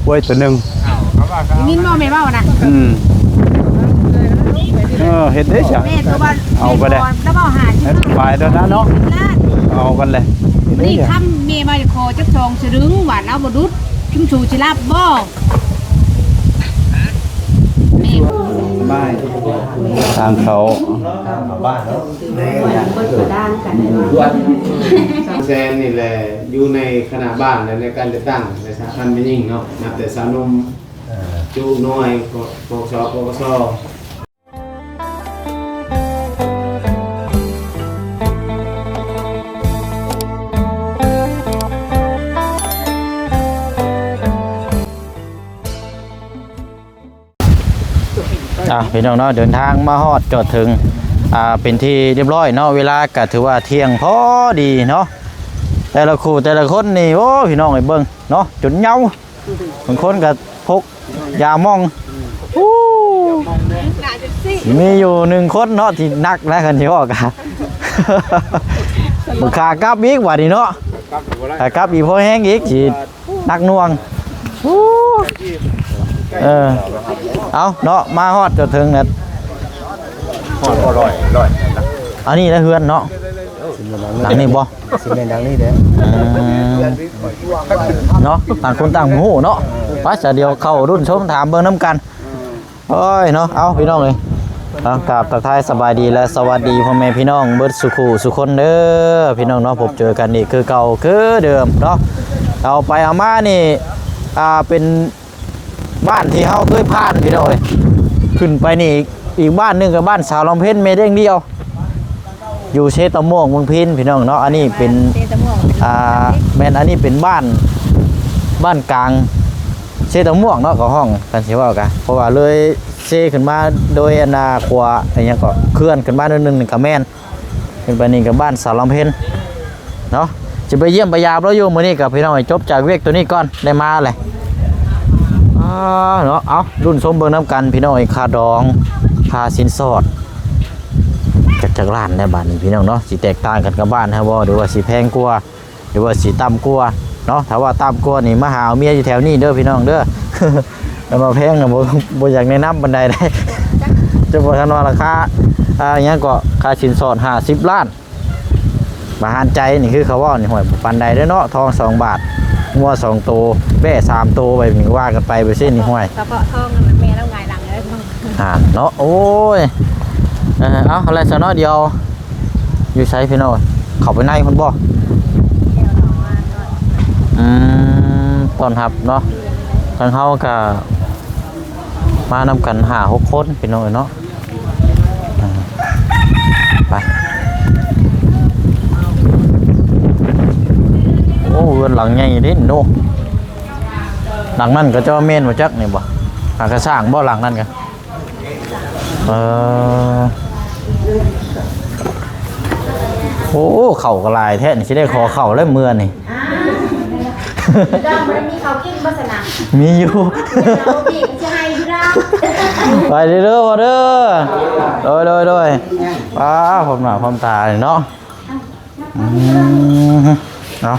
ກວຍຕົວໜຶ່ງ. ໄດ້ຍິນບໍ່ແມ່ເວົ້ານະ? ອືມ ເອີ ເຮັດເດ້ຊະ. ແມ່ນ ເອົາໄປເລີຍ ລະເວົ້າຫາຊິບ ເຮັດໄປແລ້ວນະເນາະ. ເອົາກັນເລີຍ. ນີ້ຄຳແມ່ມາຂໍຈັກສອງສະລຶງວ່າລາວບໍ່ດຸດ ຊຸມຊູຊິຮັບບໍ່? ແມ່ ທາງເຂົ້າບ້ານເນາະ. ແຊນນີ້ແຫຼະ ຢູ່ໃນຄະນະບ້ານ ແລະ ໃນການຈັດຕັ້ງ ໃນສະຫະພັນແມ່ຍິງເນາະ ນັບແຕ່ສາວໜຸ່ມ ເອີ ຈຸໜ່ວຍ ປກສ ປກສ. ອ່າ ພີ່ນ້ອງເນາະ ເດີນທາງມາຮອດຈອດເຖິງ ອ່າ ເປັນທີ່ຮຽບຮ້ອຍເນາະ. ເວລາກະຖືວ່າທ່ຽງພໍດີເນາະ. ແຕ່ລະຄູ່ແຕ່ລະຄົນນີ້ ໂອ້ ພີ່ນ້ອງເອີຍ ເບິ່ງເນາະ ຈົນເຍົາ. ບາງຄົນກະພົກຢາໝອງ. ໂອ້ ມີຢູ່ໜຶ່ງຄົນເນາະທີ່ໜັກນະ ຄັນຊິເວົ້າກະ ຂາກັບອີກບາດນີ້ເນາະ. ຂາກັບອີກພໍແຮງອີກ ຊິ ໜັກໜ່ວງ. ໂອ້ ເອີ ເອົາເນາະ ມາຮອດຈົນເຖິງແລ້ວ ຮອດບໍ່ ຮ້ອຍ ຮ້ອຍ ອັນນີ້ລະເຮືອນເນາະ. ຊິແມ່ນຫຼັງນີ້ ຫຼັງນີ້ບໍ່? ຊິແມ່ນຫຼັງນີ້ແຫຼະ. ອືມ ເນາະ ຕ່າງຄົນຕ່າງບໍ່ຮູ້ເນາະ. ໄປຊະ ດຽວເຂົ້າລຸ້ນຊົມຖາມເບິ່ງນຳກັນ. ໂອ້ຍເນາະ ເອົາ ພີ່ນ້ອງເອີຍ ເອົາ ກາບທັກທາຍສະບາຍດີ ແລະ ສະຫວັດດີພໍ່ແມ່ພີ່ນ້ອງເບິດສູ່ຄູ່ສູ່ຄົນເດີ ພີ່ນ້ອງເນາະ. ພົບເຈີກັນອີກຄືເກົ່າຄືເດີມເນາະ. ເອົາໄປເອົາມານີ້ ອ່າ ເປັນບ້ານທີ່ເຮົາເຄີຍຜ່ານ ພີ່ນ້ອງເອີຍ. ຂຶ້ນໄປນີ້ອີກ ອີກບ້ານໜຶ່ງກໍບ້ານສາວລຳເພັນ ແມ່ລ້ຽງດຽວ ຢູ່ເຊຕະມ່ວງ ເມືອງພີນ ພີ່ນ້ອງເນາະ. ອັນນີ້ເປັນ ເຊຕະມ່ວງ ອ່າ ແມ່ນ ອັນນີ້ເປັນບ້ານ ບ້ານກາງເຊຕະມ່ວງເນາະ ເຂົາຮ້ອງ ຄັນຊິເວົ້າກະ ເພາະວ່າເລີຍເຊຂຶ້ນມາໂດຍອັນນ່າຂົວ ອີຫຍັງເກາະ ເຂື່ອນຂຶ້ນມາໜ້ອຍໜຶ່ງນີ້ກະແມ່ນ. ຂຶ້ນໄປນີ້ກະບ້ານສາວລຳເພັນເນາະ. ຊິໄປຢ້ຽມໄປຢາມລາວຢູ່ມື້ນີ້ກະ ພີ່ນ້ອງເອີຍ ຈົບຈາກວຽກໂຕນີ້ກ່ອນ ໄດ້ມາແຫຼະ. ອ່າ ເນາະ ເອົາ ລຸ້ນຊົມເບິ່ງນຳກັນ ພີ່ນ້ອງເອີຍ ຄ່າດອງ ຄ່າສິນສອດ ຈັກ ຈັກລ້ານແດ່ບາດນີ້ ພີ່ນ້ອງເນາະ. ຊິແຕກຕ່າງກັນກັບບ້ານເຮົາບໍ່ ຫຼືວ່າຊິແພງກວ່າ ຫຼືວ່າຊິຕ່ຳກວ່າເນາະ. ຖ້າວ່າຕ່ຳກວ່ານີ້ ມາຫາເອົາເມຍຢູ່ແຖວນີ້ເດີ ພີ່ນ້ອງເດີ. ຄັນວ່າແພງນະ ບໍ່ ບໍ່ຢາກແນະນຳປານໃດເດ້. ຈະບໍ່ທັນວ່າລາຄາ ອ່າ ຫຍັງເກາະ ຄ່າສິນສອດຫ້າສິບລ້ານ ປະຫານໃຈນີ້ ຄືເຂົາເວົ້ານີ້ ຫ້ວຍ ບໍ່ປານໃດເດ້ເນາະ. ທອງສອງບາດ ງົວສອງໂຕ ແບ້ສາມໂຕ ໄປນີ້ວ່າກັນໄປ ໄປຊີ້ນີ້ ຫ້ວຍ ສະເພາະທອງນັ້ນແມ່ລາວຫງາຍຫຼັງເລີຍ. ອ່າ ເນາະ ໂອ້ຍ ເອີ ເອົາ ແລ້ວຊະເນາະ ດຽວ ຢູ່ໃສພີ່ນ້ອງ? ເຂົ້າໄປໃນພຸ້ນບໍ່? ອືມ ຕ້ອນຮັບເນາະ ທາງເຮົາກະມານຳກັນຫ້າຫົກຄົນ ພີ່ນ້ອງເອີຍເນາະ. ອ່າ ໄປ ໂອ້ ເຮືອນຫຼັງໃຫຍ່ເດ້ເນາະ. ຫຼັງນັ້ນກະຈະແມ່ນບໍ່ຈັກນີ້ບໍ່? ຫາກະສ້າງບໍ່ຫຼັງນັ້ນກະ? ເອີ ໂອ້ ເຂົ້າກະຫຼາຍແທ້ນີ້ ຊິໄດ້ຂໍເຂົ້າແລ້ວເມືອນີ້. ອ່າ ດອງບໍ່ໄດ້ມີເຂົ້າກິນບໍ່ຊັ້ນນະ? ມີຢູ່ ເອົາປີກຊິໃຫ້ຢູ່ດອກ. ໄປເດີ ເດີ ພໍ່ເດີ ໂດຍ ໂດຍ ໂດຍ. ປ້າ ພ້ອມໜ້າພ້ອມຕາເນາະ. ອືມ ເອົາ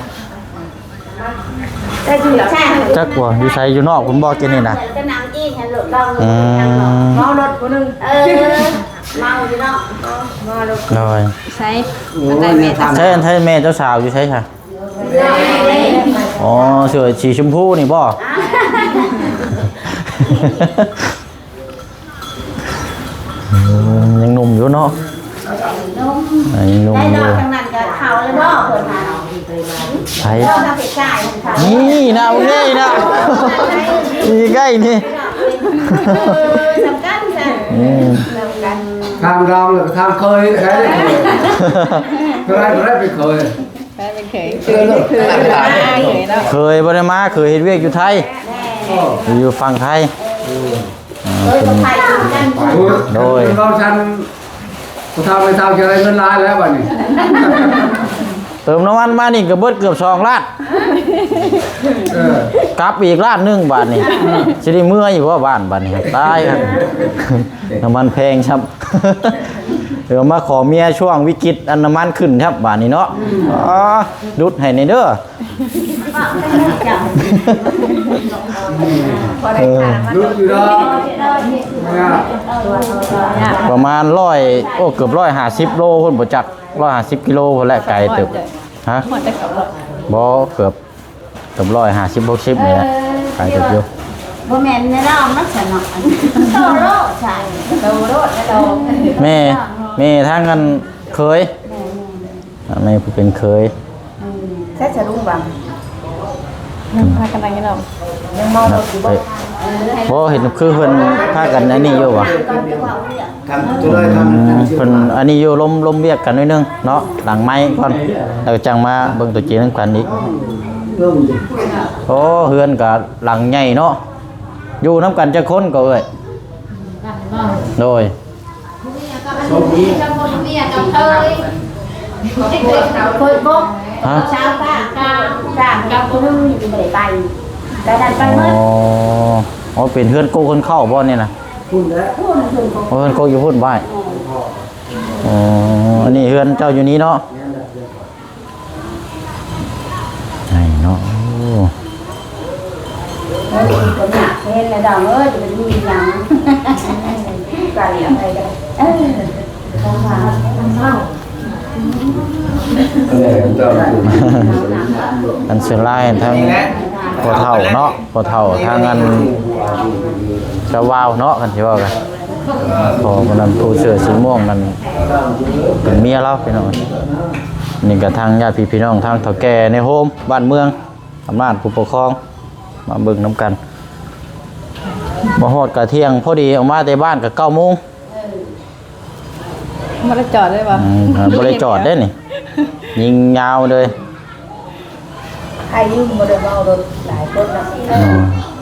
ຈັກວ່າຢູ່ໃສ ຢູ່ນອກພຸ້ນບໍ່ ກິນນີ້ນະ? ອືມ ເມົາລົດຜູ້ໜຶ່ງ ເອີ ເມົາຢູ່ເນາະ ເມົາລົດ ໂດຍ. ໃສ ໃສ ໃສແມ່ເຈົ້າສາວຢູ່ໃສຊະ? ອໍ ເສື້ອສີຊົມພູນີ້ບໍ່? ອືມ ຍັງໜຸ່ມຢູ່ເນາະ ຍັງໜຸ່ມ ອືມ ຍັງໜຸ່ມຢູ່. ໄດ້ດອກທາງນັ້ນກະເຂົ້າແລ້ວບໍ່? ໃຜ? ດອກທາງເປັດຊາຍ ນີ້ນະ ເອີຍນະ ນີ້ໃກ້ນີ້ ເອີ ສຳຄັນຊະ ອືມ ສຳຄັນ. ທາງດອງແລ້ວກະທາງເຄີຍ ໃຜໄດ້ເຄີຍ ໃຜໄດ້ໄປເຄີຍ? ເຄີຍ ເຄີຍບໍ່ໄດ້ມາ ເຄີຍເຮັດວຽກຢູ່ໄທ ແມ່ນ ຢູ່ຝັ່ງໄທ ເອີ ອ່າ ເອີ ເພິ່ນ ໂດຍ ເຂົາຊັ້ນ ຜູ້ເຖົ້າແມ່ເຖົ້າຈະໄດ້ເງິນຫຼາຍແລ້ວບາດນີ້ ເຕີມນ້ຳມັນມານີ້ກະເບິດເກືອບສອງລ້ານ ເອີ ກັບອີກລ້ານໜຶ່ງບາດນີ້ ຊິໄດ້ເມືອຢູ່ບໍ່ບ້ານບາດນີ້? ຕາຍ ນ້ຳມັນແພງຊ້ຳ ເອີ ມາຂໍເມຍຊ່ວງວິກິດ ອັນນ້ຳມັນຂຶ້ນຊ້ຳບາດນີ້ເນາະ. ອືມ ອໍ ດຸດໃຫ້ແດ່ເດີ. ເວົ້າ ເອີ ປະມານຮ້ອຍ ໂອ້ ເກືອບຮ້ອຍຫ້າສິບໂລພຸ້ນບໍ່ຈັກ ຮ້ອຍຫ້າສິບກິໂລພຸ້ນແຫຼະ ໄກເຕີບ. ຮະ? ບໍ່ ເກືອບ ເກືອບຮ້ອຍຫ້າສິບ ຫົກສິບນີ້ແຫຼະ ໄກເຕີບຢູ່. ບໍ່ແມ່ນແນວລາວມັນຊັ້ນເນາະ ໂຕໂລດໃຊ່ ໂຕໂລດ ແມ່ ແມ່ທາງອັນເຂີຍ ແມ່ ແມ່ຜູ້ເປັນເຂີຍ. ໃຊ້ສະດຸ້ງບັງ ຍັງພາກັນນັ່ງຢູ່ເນາະ ຍັງເມົາລົດຢູ່ບໍ່? ບໍ່ເຫັນຄືເພິ່ນພາກັນອັນນີ້ຢູ່ຫວາ? ເພິ່ນອັນນີ້ຢູ່ ລົມ ລົມວຽກກັນໜ້ອຍໜຶ່ງເນາະ ຫຼັງໄມກ່ອນ ແລ້ວຈັ່ງມາເບິ່ງຕົວຈິງນຳກັນອີກ. ໂອ້ ເຮືອນກະຫຼັງໃຫຍ່ເນາະ ຢູ່ນຳກັນຈັກຄົນກໍເອີຍ? ໂດຍ ຄົນບໍ່ ຮະ? ຊາວຕ່າງ ຕ່າງກັບຄົນໜຶ່ງບໍ່ໄດ້ໄປ ແຕ່ນັ້ນໄປໝົດ. ອໍ ອໍ ເປັນເຮືອນກົກເຮືອນເຂົ້າບໍ່ນີ້ນະ? ພຸ້ນແຫຼະ ພຸ້ນ ເຮືອນກົກ ອໍ ເຮືອນກົກຢູ່ພຸ້ນ ບ້າຍ. ອໍ ອັນນີ້ເຮືອນເຈົ້າຢູ່ນີ້ເນາະ? ໃຫຍ່ເນາະ ໂອ້ ເອີ ຄົນຢາກເຫັນລະດອງເອີຍ ຈະໄປມີຫຍັງ ໄກອະໄລກະ ເອີ ຂອງຫວານ ອັນສ່ວນຫຼາຍທາງພໍ່ເຖົ້າເນາະ ພໍ່ເຖົ້າທາງອັນຊາວລາວເນາະ ຄັນຊິເວົ້າກັນ ພໍ່ຜູ້ນັ້ນ ຜູ້ເສື້ອສີມ່ວງນັ້ນເປັນເມຍລາວ ພີ່ນ້ອງ. ນີ້ກະທາງຍາດພີ່ນ້ອງ ທາງເຖົ້າແກ່ໃນໂຮມບ້ານເມືອງ ອຳນາດຜູ້ປົກຄອງ ມາເບິ່ງນຳກັນ. ມາຮອດກະທ່ຽງພໍດີ ອອກມາແຕ່ບ້ານກະເກົ້າໂມງ. ບໍ່ໄດ້ຈອດເລີຍຫວາ? ອືມ ບໍ່ໄດ້ຈອດເດ້ນີ້ ຍິງຍາວເລີຍ. ໄປຢູ່ ບໍ່ໄດ້ເວົ້າໂດນຫຼາຍຄົນນະ ອືມ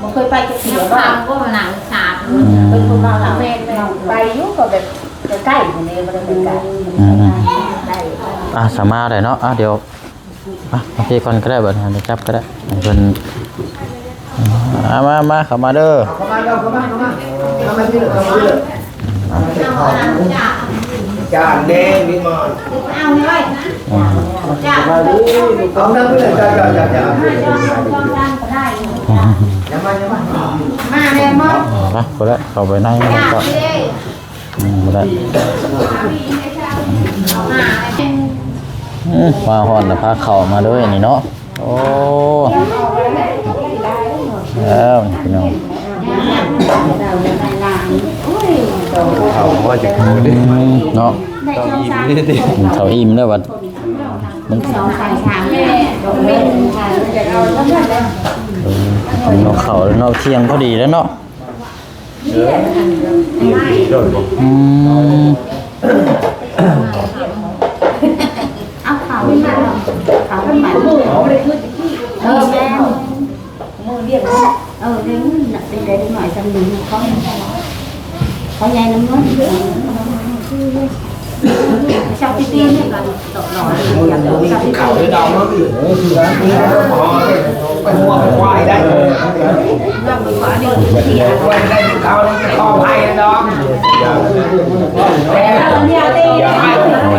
ບໍ່ເຄີຍໄປຈັກເທື່ອ. ເວົ້າບໍ່ໜັງສາບ ອືມ ເພິ່ນຜູ້ເວົ້າລາວ ແມ່ນໆ ໄປຢູ່ກໍແບບໃກ້ໆ ນີ້ ບໍ່ໄດ້ໄປໄກ. ອືມ ໄດ້ ອ່ະ ສາມາໄດ້ເນາະ. ອ່ະ ດຽວ ອ່ະ ມາພີ້ກ່ອນກໍໄດ້ ບັດນີ້ຈັບກໍໄດ້ ໃຫ້ເພິ່ນ ອ່າ ມາ ມາ ເຂົ້າມາເດີ ເຂົ້າມາເດີ ເຂົ້າມາ ເຂົ້າມາ ເຂົ້າມາທີ່ເດີ ເຂົ້າມາທີ່ເດີ. ຈານແດງນີ້ມາ ເອົາເລີຍ ອືມ ຈານ ເອົາເລີຍ ຈານ ຈານ ຈານ ຈານ ຢ່າມາ ຢ່າມາ ມາແດ່ມາ ໄປ ໄປແລ້ວ ເຂົ້າໄປໃນ ຈານ ເຂົ້າ ນີ້ ອືມ ບໍ່ໄດ້ ອືມ ມາຮອດລະພາເຂົ້າມາເລີຍນີ້ເນາະ. ໂອ້ ແລ້ວນີ້ພີ່ນ້ອງ ເຂົ້າພໍຈະກິນເນາະ ກິນເຂົ້າອີ່ມແລ້ວບັດ ມັນ ເອີ ກິນເຂົ້າເນາະ ທ່ຽງພໍດີແລ້ວເນາະ. ອືມ ເອົາເຂົ້າໃຫ້ມັນ ເຂົ້າໃຫ້ມັນ ເອີ ແມ່ນ ມື້ວຽກ ເອີ ໄດ້ເງິນນະ ເປັນໄດ້ເດັກນ້ອຍຊ່ຳນີ້ ຂອງ ຂອງໃຫຍ່ນຳເງິນ ເອີ ເຊົາຊິຕີນໃຫ້ກັນ.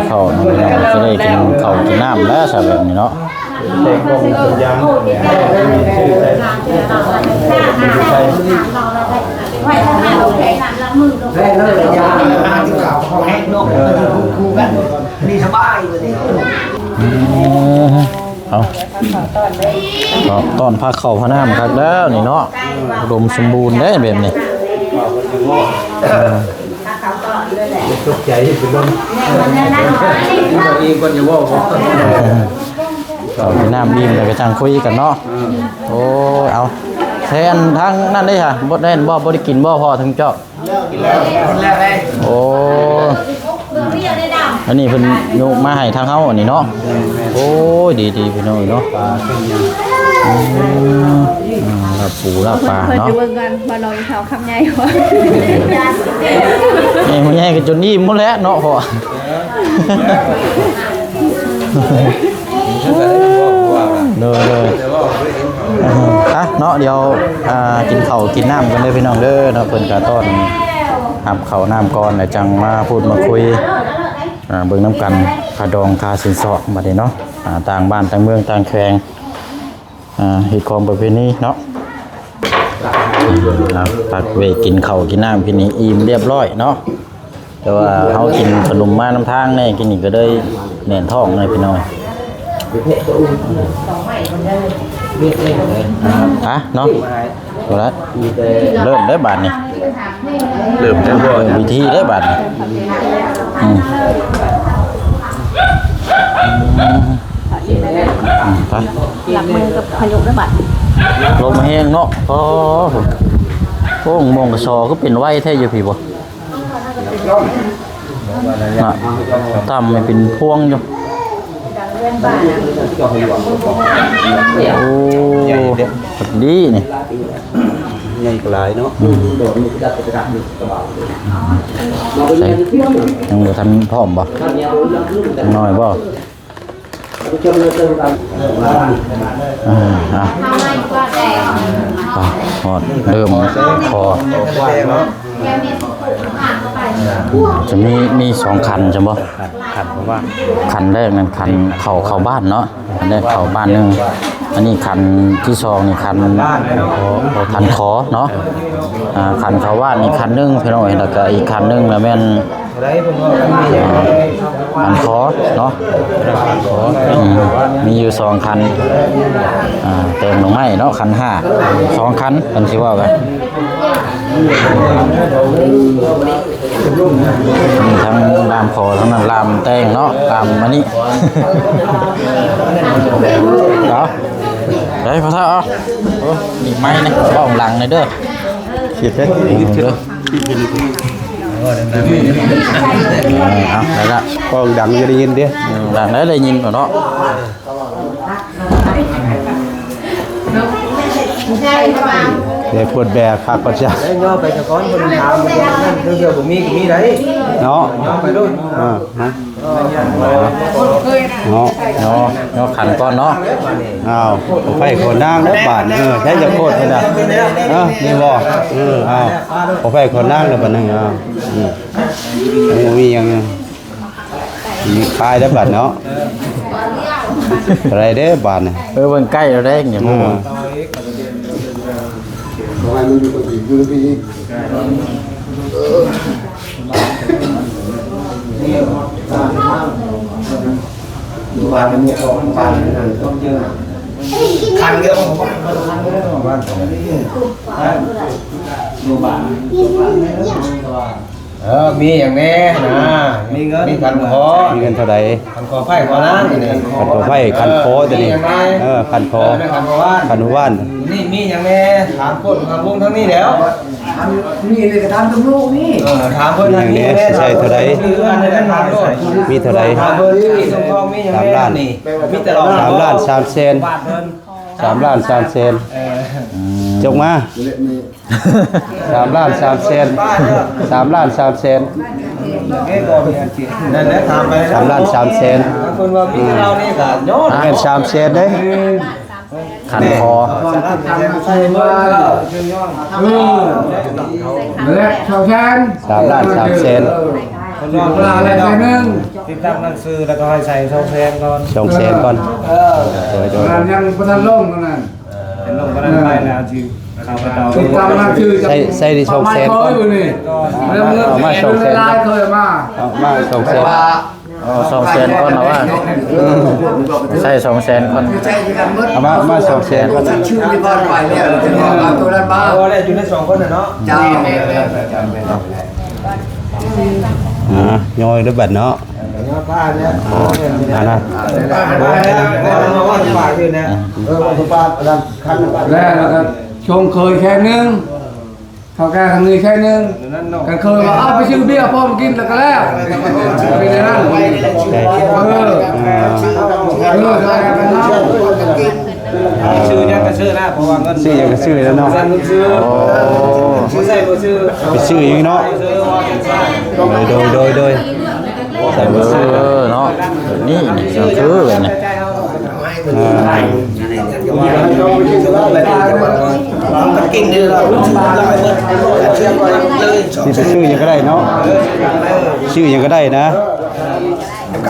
ເຂົ້າ ຈະໄດ້ກິນເຂົ້າກິນນ້ຳແລ້ວຊະແບບນີ້ເນາະ. ນີ້ສະບາຍ ອືມ ເອົາ ຕ້ອນພາເຂົ້າພານ້ຳຄັກແລ້ວນີ້ເນາະ ອຸດົມສົມບູນເດ້ແບບນີ້. ຕົກໃຈເປັນລົມ ອີ່ມກ່ອນຢ່າເວົ້າ. ເຂົ້າກິນນ້ຳອີ່ມແລ້ວກະຈັ່ງຄຸຍກັນເນາະ. ໂອ້ຍ ເອົາ ແທນທາງນັ້ນເດ້ຫະ ບໍ່ໄດ້ ບໍ່ ບໍ່ໄດ້ກິນບໍ່ ພໍ່ເຖິງເຈົ້າ? ໂອ້ ອັນນີ້ເພິ່ນຍົກມາໃຫ້ທາງເຮົາອັນນີ້ເນາະ. ໂອ້ຍ ດີໆ ພີ່ນ້ອງເນາະ. ອືມ ອືມ ລາບປູລາບປາເນາະ. ເພິ່ນຊິເບິ່ງກ່ອນວ່ານ້ອງເຂົາຄຳໃຫຍ່ບໍ່. ແມ່ຜູ້ໃຫຍ່ກໍຈົນອີ່ມໝົດແລ້ວເນາະພໍ່. ໂດຍ ໂດຍ ອ່ະເນາະ ດຽວ ອ່າ ກິນເຂົ້າກິນນ້ຳກັນເດີພີ່ນ້ອງເດີເນາະ. ເພິ່ນກະຕ້ອນຮັບເຂົ້ານ້ຳກ່ອນ ແລ້ວຈັ່ງມາພູດມາຄຸຍ ອ່າ ເບິ່ງນຳກັນ ຄ່າດອງຄ່າສິນສອດບັດນີ້ເນາະ. ອ່າ ຕ່າງບ້ານຕ່າງເມືອງຕ່າງແຂວງ ອ່າ ຮີດຄອງປະເພນີເນາະ. ອ່າ ພັກເບຣກກິນເຂົ້າກິນນ້ຳ ກິນໃຫ້ອີ່ມຮຽບຮ້ອຍເນາະ. ແຕ່ວ່າເຮົາກິນຂະໜົມມານຳທາງແນ່ ກິນນີ້ກໍເລີຍແໜ້ນທ້ອງແນ່ພີ່ນ້ອງ. ອ່ະເນາະ ເລີ່ມເດີ້ບາດນີ້ ເລີ່ມເດີ້ ເລີ່ມພິທີເດີ້ບາດນີ້. ອືມ ອືມ ໄປ ລັບມືກັບພາຍຸເດີ້ບາດນີ້. ລົມແຮງເນາະ. ໂອ້ ໂອ້ ໝ່ອງກະສໍຄືເປັນໄວແທ້ຢູ່ພີ້ບໍ່? ນະ ຕ່ຳໃຫ້ເປັນພວງຢູ່. ໂອ້ ດີນີ້ ໃຫຍ່ກວ່າຫຼາຍເນາະ. ອືມ ໃສ່ ຍັງບໍ່ທັນພ້ອມບໍ່? ນ້ອຍບໍ່? ອ່າ ອ່າ ຮອດເລີ່ມຂໍ ຈະມີ ມີສອງຂັນຊັ້ນບໍ່? ຂັນ ຂັນເຂົ້າບ້ານ ຂັນແລກນັ້ນຂັນເຂົ້າ ເຂົ້າບ້ານເນາະ. ອັນນີ້ເຂົ້າບ້ານໜຶ່ງ ອັນນີ້ຂັນທີສອງນີ້ຂັນ ຂັນຂໍເນາະ. ອ່າ ຂັນເຂົ້າບ້ານນີ້ຂັນໜຶ່ງພີ່ນ້ອງເອີຍ ແລ້ວກະອີກຂັນໜຶ່ງລະແມ່ນ ອ່າ ຂັນຂໍເນາະ. ອືມ ມີຢູ່ສອງຂັນ. ອ່າ ແຕ່ງດອກໄມ້ເນາະ ຂັນຫ້າ ສອງຂັນ ຄັນຊິເວົ້າກັນ. ມີທັງລາມຂໍ ທັງນັ້ນລາມແຕ່ງເນາະ ລາມມານີ້. ເອົາ ໄດ້ພໍ່ເຖົ້າ ເອົາ ໂອ້ ນີ້ໄມ້ນີ້ ເວົ້າຫຼັງແນ່ເດີ້ ຄິດເດ້ ຄິດເດ້. ເອົາ ໄດ້ລະ ເວົ້າດັງຈະໄດ້ຍິນເດ້. ອືມ ດັງໄດ້ ໄດ້ຍິນເນາະ. ເດ ພວດແບກຄັກປະຈະ ໄດ້ຍໍໄປສະກ່ອນ ເພິ່ນຖາມ ເທື່ອບໍ່ມີກໍມີໄດ້ເນາະ. ຍໍໄປໂລດ ເອີ ນະ ເນາະ ຍໍ ຍໍຂັນກ່ອນເນາະ. ອ້າວ ຂໍໄຟຂໍນາງແລ້ວບາດນີ້. ເອີ ໃຊ້ຈະໂຄດເພິ່ນນະ. ເອີ ນີ້ບໍ່? ເອີ ອ້າວ ຂໍໄຟຂໍນາງແລ້ວບາດນີ້. ອ້າວ ອືມ ບໍ່ມີຫຍັງ ມີຂາຍແລ້ວບາດເນາະ. ເອີ ເທົ່າໃດເດ້ບາດນີ້? ເອີ ເບິ່ງໃກ້ແລ້ວເດ້ ຫຍັງບໍ່? ເອີ ເອີ ມີຫຍັງແດ່ນະ? ມີເງິນ ມີຂັນຂໍ ມີເງິນເທົ່າໃດ? ຂັນຂໍໄຟຂໍນາງນີ້ ຂັນຂໍໄຟ ເອີ ຂັນຂໍຕົວນີ້ ມີຫຍັງແດ່? ເອີ ຂັນຂໍ ເອີ ແມ່ນຂັນພໍ່ບ້ານ ຂັນພໍ່ບ້ານ ນີ້ມີຫຍັງແດ່? ຖາມຄົນຖາມວົງທາງນີ້ແລ້ວ. ອັນນີ້ເລີຍກໍຖາມຕຳຫຼວດນີ້ ເອີ ຖາມເພິ່ນ ມີຫຍັງແດ່? ຊິໃຊ້ເທົ່າໃດ? ມີເທົ່າໃດ? ຖາມເພິ່ນ ສາມລ້ານ ມີແຕ່ ສາມລ້ານສາມແສນ ສາມລ້ານສາມແສນ. ເອີ ອືມ ຈົກມາ ສາມລ້ານສາມແສນ ສາມລ້ານສາມແສນ ນັ້ນແຫຼະ ຖາມໄປ ສາມລ້ານສາມແສນ. ເພິ່ນວ່າມີແຕ່ເຫຼົ່ານີ້ກໍຍອດ ແມ່ນສາມແສນເດ້. ຂັນຂໍ ເອີ ແລະສອງແສນ ສາມລ້ານສາມແສນ. ເອີ ເພິ່ນວ່າແລ້ວໜຶ່ງ ຕິດຕາມໜັງສື ແລ້ວກໍໃຫ້ໃສ່ສອງແສນກ່ອນ ສອງແສນກ່ອນ. ເອີ ໂດຍ ໂດຍ ອັນນັ້ນຍັງບໍ່ທັນລົງນັ້ນ ເອີ ລົງບໍ່ທັນໄປແລ້ວ ຊິເຂົ້າໄປຕໍ່ ຕິດຕາມໜັງສື ໃສ່ ໃສ່ໄດ້ສອງແສນກ່ອນ ເອົາມາສອງແສນ ເອົາມາສອງແສນ ເອົາສອງແສນກ່ອນ ເອົາວ່າ ໃສ່ສອງແສນກ່ອນ ເອົາມາ ມາສອງແສນກ່ອນ. ຊື່ໃນບ້ານໄປແລ້ວ ເອົາໂຕນັ້ນມາ ໂອ້ ໄດ້ຢູ່ໃນສອງຄົນນະເນາະ. ເຈົ້າ ອ່າ ຍ້ອຍເດີ້ບັດເນາະ ຍ້ອຍຜ້າແລ້ວ ອ່າ ນະ ແລ້ວກໍຊົງເຂີຍແຄ່ໜຶ່ງ ເຖົ້າແກ່ທາງນີ້ແຄ່ໜຶ່ງ ກັນເຄີຍວ່າ ເອົາໄປຊື້ເບຍພ້ອມກິນແລ້ວກໍແລ້ວ ເປັນຢ່າງນັ້ນ. ເອີ ເອີ ຊື້ຫຍັງກໍຊື້ນະ ເພາະວ່າເງິນ ຊື້ຫຍັງກໍຊື້ແລ້ວເນາະ. ໂອ້ ຊື້ໃຊ້ບໍ່ຊື້ ໄປຊື້ອີກເນາະ. ໂດຍ ໂດຍ ໂດຍ ໂດຍ ໃຊ້ບໍ່ຊື້ ເອີ ເນາະ. ນີ້ ນີ້ ຄືນີ້ ອ່າ ຊິໄປຊື້ຫຍັງກໍໄດ້ເນາະ ຊື້ຫຍັງກໍໄດ້ນະ.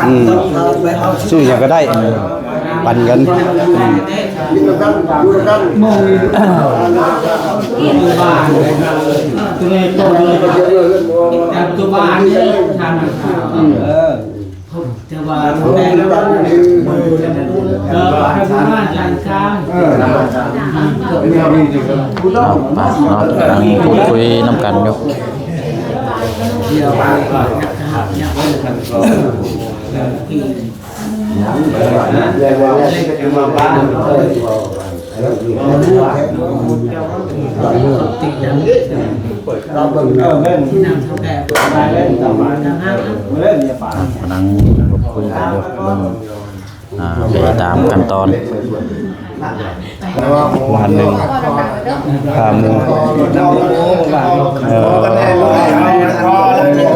ອືມ ຊື້ຫຍັງກໍໄດ້. ປັນກັນ ເນາະ ກຳລັງພູດຄຸຍນຳກັນຢູ່. ກຳລັງພູດຄຸຍກັນຢູ່ ເບິ່ງ ອ່າ ໄປຕາມຂັ້ນຕອນ. ລ້ານໜຶ່ງ ຄ່າໝູ ເອີ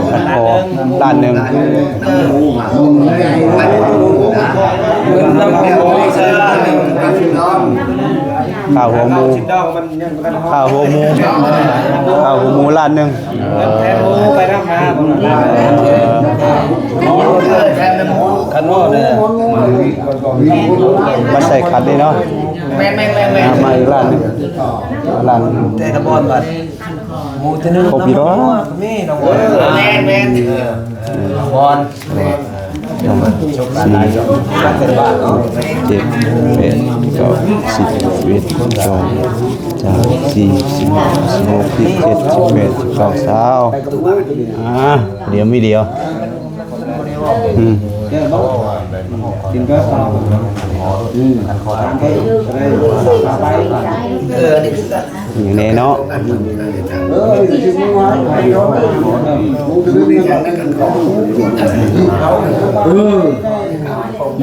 ພັນຄໍ ລ້ານໜຶ່ງ ຄ່າຫົວໝູ ຄ່າຫົວໝູ ຄ່າຫົວໝູລ້ານໜຶ່ງ. ຄັນເວົ້າແລ້ວ ມັນໃສ່ຂັນນີ້ເນາະ. ແມ່ນໆໆໆ ມາອີກລ້ານໜຶ່ງ ລ້ານ ແຕ່ລະບ່ອນບັດ ໝູແຕ່ໜຶ່ງ ຄົບຢູ່ດອກ ມີນ້ອງ ແມ່ນໆ ເອີ ບ່ອນ ແມ່ນ ສອງ ສີ່ ຫົກ ເຈັດ ແປດ ເກົ້າ ສິບ ສິບເອັດ ສິບສອງ ສິບສາມ ສິບສີ່ ສິບຫ້າ ສິບຫົກ ສິບເຈັດ ສິບແປດ ສິບເກົ້າ ຊາວ ອ່າ ດຽວມີດຽວ ອືມ ກິນກໍເອົາ ອືມ ນີ້ແນ່ເນາະ. ເອີ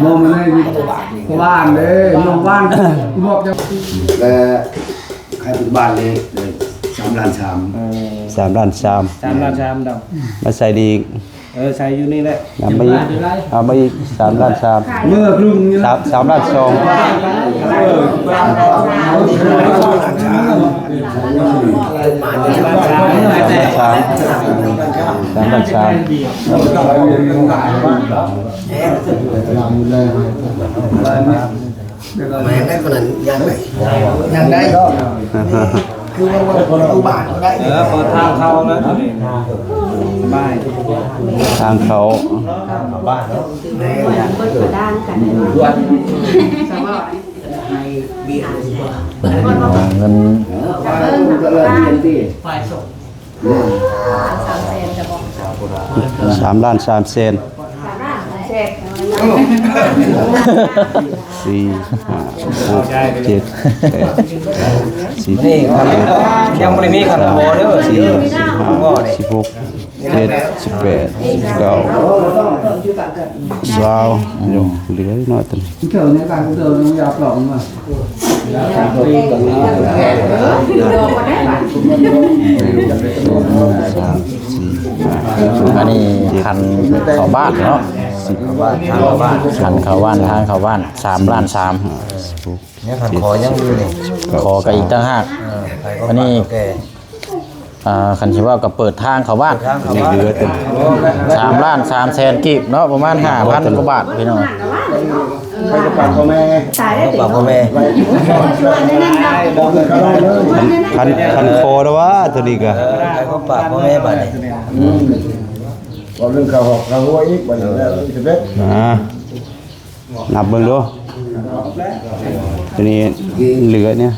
ມອງມາໃນບ້ານເດ້ ມອງບ້ານ ມອບ ແລະ ຂາຍປັດຈຸບັນນີ້ ສາມລ້ານສາມ ເອີ ສາມລ້ານສາມ ສາມລ້ານສາມດອກ ມາໃສ່ດີ ເອີ ໃສ່ຢູ່ນີ້ແຫຼະ ເອົາມາອີກ ເອົາມາອີກ ສາມລ້ານສາມ ເມື່ອລຸງນີ້ ສາມ ສາມລ້ານສອງ ເອີ ສາມລ້ານສາມ ສາມລ້ານສາມ ແມ່ນໄດ້ຄົນນັ້ນ ຍ່າງໄດ້ ຍ່າງໄດ້ ຄືວ່າ ວ່າຄົນລະບ້ານກໍໄດ້ ເອີ ເປີດທາງເຂົ້ານະ ສະບາຍ ທາງເຂົ້າ ເປີດກະດານກັນ ເງິນ ສາມລ້ານສາມແສນ ສີ່ ຫ້າ ຫົກ ເຈັດ ແປດ ສິບ ນີ້ຄັນຍັງບໍ່ໄດ້ມີຄັນພໍເດີ ສີ່ ສິບຫ້າ ສິບຫົກ ເຈັດ ສິບແປດ ສິບເກົ້າ ຊາວ ເຫຼືອໜ້ອຍຕົວນີ້ ອັນນີ້ຄັນເຂົ້າບ້ານເນາະ ຄັນເຂົ້າບ້ານ ທາງເຂົ້າບ້ານ ສາມລ້ານສາມ ຍັງຄັນຂໍຍັງຢູ່ນີ້ ຂໍກໍອີກຕ່າງຫາກ ເອີ ອັນນີ້ ອ່າ ຄັນຊິເວົ້າກໍເປີດທາງເຂົ້າບ້ານ ເປີດທາງເຂົ້າບ້ານ ສາມລ້ານສາມແສນກີບເນາະ ປະມານຫ້າພັນກວ່າບາດພີ່ນ້ອງ ໄປກັບປາກພໍ່ແມ່ ໄປກັບປາກພໍ່ແມ່ ຄັນ ຄັນຂໍແລ້ວວ່າຕົວນີ້ກໍ ເອີ ໄປກັບປາກພໍ່ແມ່ບາດນີ້ ອືມ ເວົ້າເລື່ອງຄ່າຮອກຄ່າຫົວອີກບາດນີ້ແລ້ວ ອ່າ ນັບເບິ່ງດູ ຕົວນີ້ເຫຼືອນີ້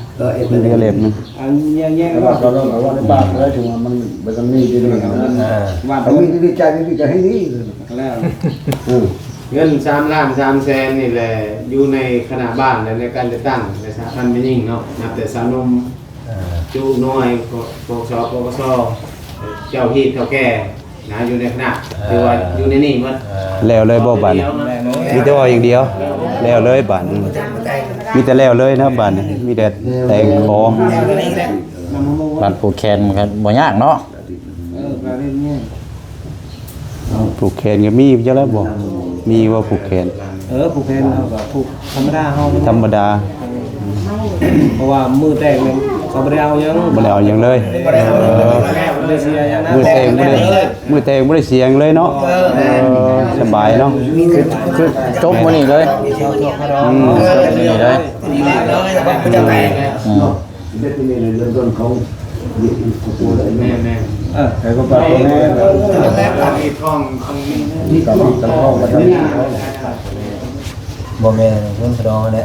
ເຫຼືອເຫຼັ້ມໜຶ່ງ ອັນແຍກໆ ແຕ່ວ່າເຂົາເວົ້າໃນປາກແລ້ວ ຖືວ່າມັນບໍ່ທັນມີຢູ່ໃນນັ້ນນະ ເອີ ວ່າມັນມີຢູ່ໃນໃຈ ໃນໃຈໃຫ້ດີ ແລ້ວ ເອີ ເງິນສາມລ້ານສາມແສນນີ້ແຫຼະ ຢູ່ໃນຄະນະບ້ານ ແລະ ໃນການຈັດຕັ້ງ ແລະ ສະຫະພັນແມ່ຍິງເນາະ ນັບແຕ່ຊາວໜຸ່ມ ເອີ ຈຸນ້ອຍ ປກສ ປກສ ເຈົ້າຮີດເຖົ້າແກ່ ນະ ຢູ່ໃນຄະນະ ເອີ ຖືວ່າຢູ່ໃນນີ້ໝົດ ເອີ ແລ້ວເລີຍບໍ່ບາດນີ້ ມີແຕ່ເວົ້າຢ່າງດຽວ ແລ້ວເລີຍບາດນີ້ ມີແຕ່ແລ້ວເລີຍນະບາດນີ້ ມີແຕ່ແຕ່ງຂໍ ບາດຜູກແຂນມັນກໍບໍ່ຍາກເນາະ ເອີ ຜູກແຂນກໍມີຢູ່ແລ້ວບໍ່ ມີບໍ່ຜູກແຂນ ເອີ ຜູກແຂນເຮົາກໍຜູກທຳມະດາເຮົາ ທຳມະດາ ເພາະວ່າມື້ແຕ່ງແມ່ນ ບໍ່ໄດ້ເອົາຫຍັງ ບໍ່ໄດ້ເອົາຫຍັງເລີຍ. ບໍ່ໄດ້ເອົາຫຍັງເລີຍ ບໍ່ໄດ້ເສຍຫຍັງນະ. ມື້ແຕ່ງບໍ່ໄດ້ ມື້ແຕ່ງບໍ່ໄດ້ເສຍຫຍັງເລີຍເນາະ. ເອີ ເອີ ສະບາຍເນາະ. ຄື ຄືຈົບມື້ນີ້ເລີຍ. ອືມ ຈົບມື້ນີ້ເລີຍ. ອືມ ແມ່ນໆ ເອີ ໃຫ້ຄວາມປາດຖະໜາ ບໍ່ແມ່ນເງິນຂະດອງຫັ້ນແຫຼະ.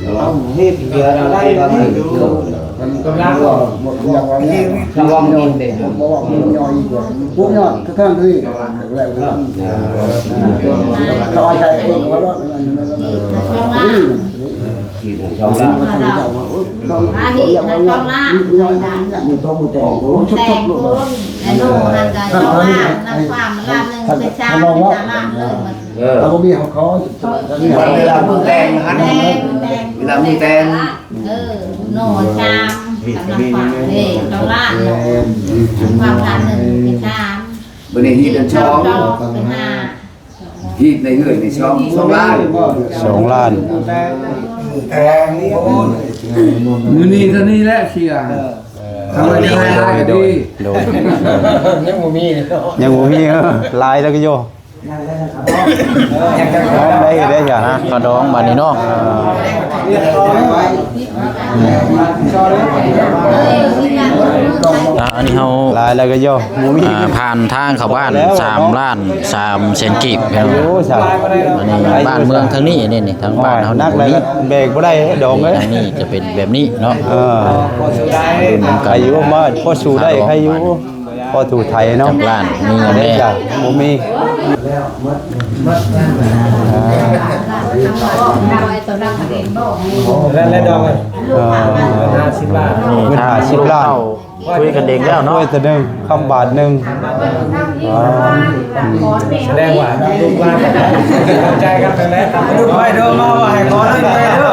ເອົາເຮັດເທື່ອລະໄດ້ ມັນກຳລັງ ລະວັງເດ ບໍ່ວ່າມັນຍ່ອຍອີກ ບໍ່ວ່າມັນຍ່ອຍອີກ ພວກຍອດກະທັນທີ່ ແລ້ວ ເຂົາເອົາໃສ່ເອງວ່າ ອືມ ສອງລ້ານ ແລ້ວໂນຫັ້ນກະສອງລ້ານ ນ້ຳຟ້າມັນລ້ານໜຶ່ງ ເປັນສາມ ເປັນສາມລ້ານເລີຍ. ເອີ ເຮົາບໍ່ມີຂອງເຂົາ ເວລາມື້ແຕ່ງຫັ້ນ ແຕ່ງ ເວລາມື້ແຕ່ງ ເອີ ໂນສາມ ກຳລັງຟັງເດ້ ເກົ້າລ້ານເນາະ ຟັງລ້ານໜຶ່ງເປັນສາມ ບັດນີ້ຮີດອັນສອງ ເປັນຫ້າ ຮີດໃນເຮືອນນີ້ສອງ ສອງລ້ານ ສອງລ້ານ ແຕ່ງ ມື້ນີ້ເທົ່ານີ້ແຫຼະເສຍ ເອີ ໂດຍ ໂດຍ ໂດຍ ຍັງບໍ່ມີ ຍັງບໍ່ມີ ເອີ ຫຼາຍແລ້ວກໍໂຍ ໄດ້ ໄດ້ ຢ່ານະ ຂະດອງບາດນີ້ເນາະ. ອ່າ ອັນນີ້ເຮົາ ຫຼາຍແລ້ວກໍໂຍ ບໍ່ມີ ອ່າ ຜ່ານທາງເຂົ້າບ້ານ ສາມລ້ານສາມແສນກີບ ໂອ້ ສາທຸ ອັນນີ້ບ້ານເມືອງທາງນີ້ ນີ້ ນີ້ ທາງບ້ານເຮົາ ໜັກແລ້ວກໍແບກບໍ່ໄດ້ດອງເອີຍ ນີ້ ທາງນີ້ຈະເປັນແບບນີ້ເນາະ. ເອີ ໃຄຢູ່ ມາພໍສູ້ໄດ້ ໃຄຢູ່. ພໍຕູ້ໄຖເນາະ ຈັກລ້ານມີແດ່ ບໍ່ມີ ແລະ ແລະດອງ ເອີ ຫ້າສິບລ້ານ ເງິນຫ້າສິບລ້ານ ຄຸຍກັນເອງແລ້ວເນາະ ໂອ້ຍ ໂຕໜຶ່ງ ຄຳບາດໜຶ່ງ ສະແດງວ່າລູກຫຼານເຂົ້າໃຈກັນແລ້ວ ລູກໄຟໂທມາວ່າໃຫ້ຂໍເລີຍເດີ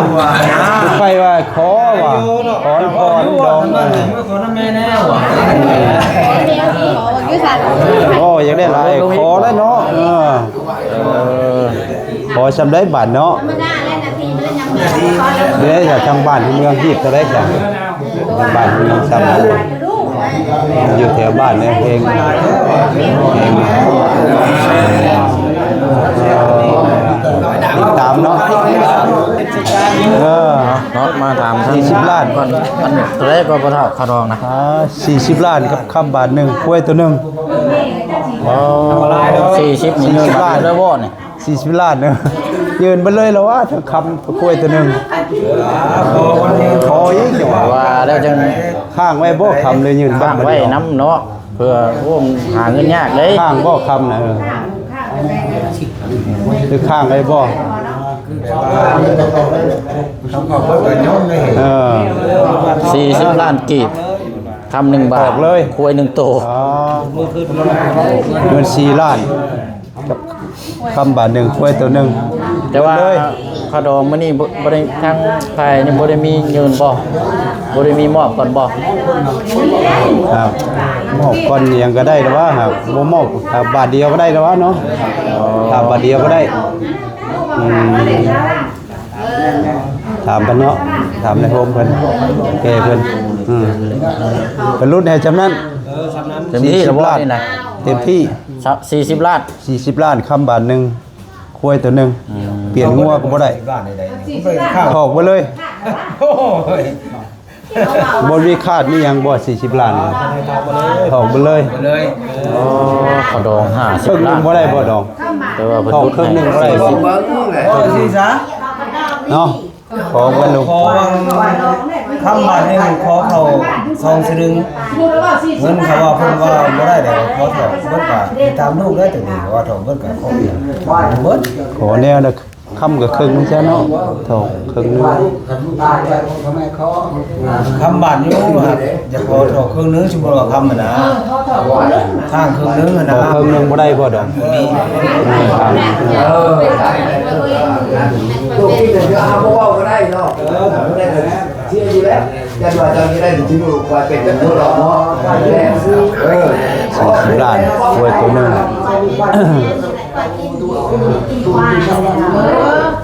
ລູກໄຟວ່າ ຂໍວ່າ ຂໍ ຂໍດອງ ຂໍນຳແມ່ແດ່ວ່າ ໂອ້ ຢາກໄດ້ຫຼາຍ ຂໍແລ້ວເນາະ ເອີ ຂໍຊ່ຳໃດບາດເນາະ ເດ້ຈາກທາງບ້ານເມືອງຮີບເທົ່າໃດຈ້ະ ບ້ານເມືອງຊ່ຳ ຢູ່ແຖວບ້ານແນວເພງ ເພງ ຕາມເນາະ ເອີ ເນາະ ມາຖາມທາງສີ່ສິບລ້ານກ່ອນ ອັນເທົ່າໃດກໍພໍ່ເຖົ້າ ຄ່າດອງນະ? ອ່າ ສີ່ສິບລ້ານກັບຄຳບາດໜຶ່ງ ຄວາຍໂຕໜຶ່ງ ອໍ ສີ່ສິບນີ້ຍື່ນເບິດເລີຍບໍ່ນີ້? ສີ່ສິບລ້ານເນາະ ຍື່ນເບິດເລີຍລະວ່າ ທັງຄຳ ຄວາຍໂຕໜຶ່ງ ຂໍອີກ ວ່າແລ້ວຈັ່ງຄ້າງໄວ້ບໍ່ຄຳ ຫຼືຍື່ນເບິດ ຄ້າງໄວ້ນຳເນາະ ເພື່ອ ໂອ້ ຫາເງິນຍາກເດ້ ຄ້າງບໍ່ຄຳນະ ເອີ ຫຼືຄ້າງໄວ້ບໍ່? ເອີ ສີ່ສິບລ້ານກີບ ຄຳໜຶ່ງບາດ ອອກເລີຍ ຄວາຍໜຶ່ງໂຕ ອໍ ເງິນສີ່ລ້ານ ກັບຄຳບາດໜຶ່ງ ຄວາຍໂຕໜຶ່ງ ແຕ່ວ່າ ເບິດເລີຍ ຄ່າດອງມື້ນີ້ບໍ່ ບໍ່ໄດ້ ທາງຝ່າຍນີ້ບໍ່ໄດ້ມີຍື່ນບໍ່? ບໍ່ໄດ້ມີມອບກ່ອນບໍ່? ຫາກມອບກ່ອນຫຍັງກໍໄດ້ລະວ່າ ຫາກບໍ່ມອບ ຖ້າບາດດຽວກໍໄດ້ລະວ່າເນາະ ອໍ ຖ້າບາດດຽວກໍໄດ້ ອືມ ຖາມເພິ່ນເນາະ ຖາມນາຍໂຮມເພິ່ນ ແກ່ເພິ່ນ ອືມ ເພິ່ນຫຼຸດໃຫ້ຊ່ຳນັ້ນ ເຕັມທີ່ລະບໍ່ນີ້ນະ? ເຕັມທີ່ ສີ່ສິບລ້ານ ສີ່ສິບລ້ານ ຄຳບາດໜຶ່ງ ຄວາຍໂຕໜຶ່ງ ອືມ ປ່ຽນງົວກໍບໍ່ໄດ້ ຖອກໄປເລີຍ ໂອ້ຍ ບໍ່ມີຂາດມີຫຍັງບໍ່? ສີ່ສິບລ້ານ ຖອກໄປເລີຍ ເອີ ອໍ ຄ່າດອງຫ້າສິບລ້ານ ເຄິ່ງໜຶ່ງບໍ່ໄດ້ບໍ່ດອງ? ແຕ່ວ່າເພິ່ນຫຼຸດໃຫ້ ຖອກເຄິ່ງໜຶ່ງບໍ່ໄດ້ບໍ່? ເນາະ ຂໍກັນລູກ ຂໍຄຳບາດໜຶ່ງ ຂໍເຂົ້າສອງສະລຶງ ເງິນເຂົາວ່າ ເພິ່ນວ່າບໍ່ໄດ້ແລ້ວ ຂໍຖອກເບິດກະຕາມລູກເດີ ໂຕນີ້ວ່າຖອກເບິດກະຂໍເບິດ ຂໍແນວລະຄຳກະເຄິ່ງໜຶ່ງຊະເນາະ ຖອກເຄິ່ງໜຶ່ງ ຄຳບາດຢູ່ ຢາກຂໍຖອກເຄິ່ງໜຶ່ງ ສົມມຸດວ່າຄຳຫັ້ນນະ ຂ້າງເຄິ່ງໜຶ່ງຫັ້ນນະ ເຄິ່ງໜຶ່ງບໍ່ໄດ້ບໍ່ດອງ? ເອີ ເອີ ເສຍຢູ່ແລ້ວ ຈັກວ່າເຈົ້າຊິໄດ້ຊິຮູ້ວ່າເປັນຈັ່ງໃດເນາະ ເອີ ສີ່ສິບລ້ານ ຄວາຍໂຕໜຶ່ງ ເ